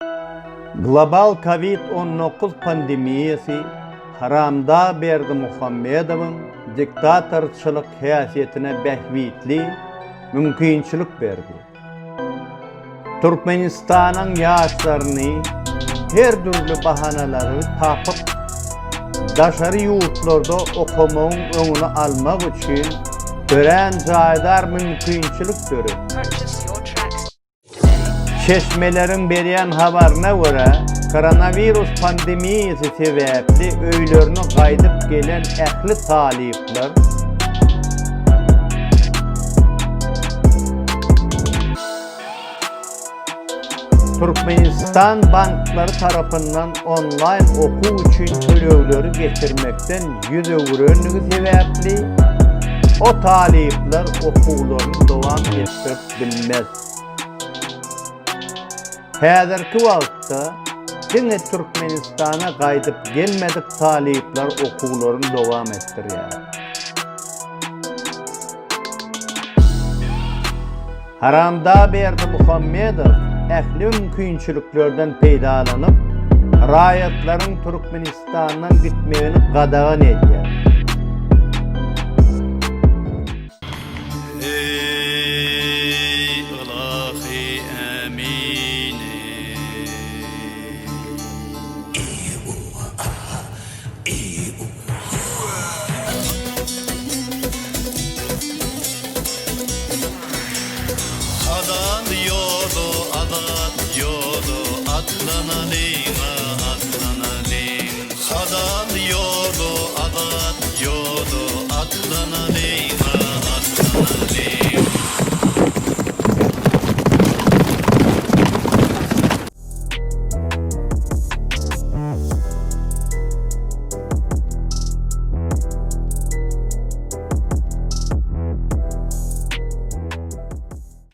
Global Covid 19 pandemiýasy haramdag Berdimuhamedowyň diktatorçylyk häsiýetine bähbitli mümkinçilik berdi. Türkmenistanyň ýaşlaryny her dürli bahanalary tapyp, daşary ýurtlarda okamagyň öňüni almak üçin örän jaýdar mümkinçilik döretdi. Çeşmeleriň berýän habaryna görä, koronawirus pandemiýasy sebäpli öýlerine gaýdyp gelen ähli talyplar, Türkmenistan banklary tarapyndan onlaýn okuw üçin tölegleri geçirmekden ýüz öwürenligi sebäpli, o talyplar okuwlaryny dowam etdirip bilmez. Häzirki wagtda diňe Türkmenistana gaýdyp gelmedik talyplar okuwlaryny dowam etdirýär. Haramdag Berdimuhamedow ähli mümkinçiliklerden peýdalanyp, raýatlaryň Türkmenistandan gitmegini gadagan edýär. Eý ylahy ämini. Halal ýola azat ýola atlanalyň-a.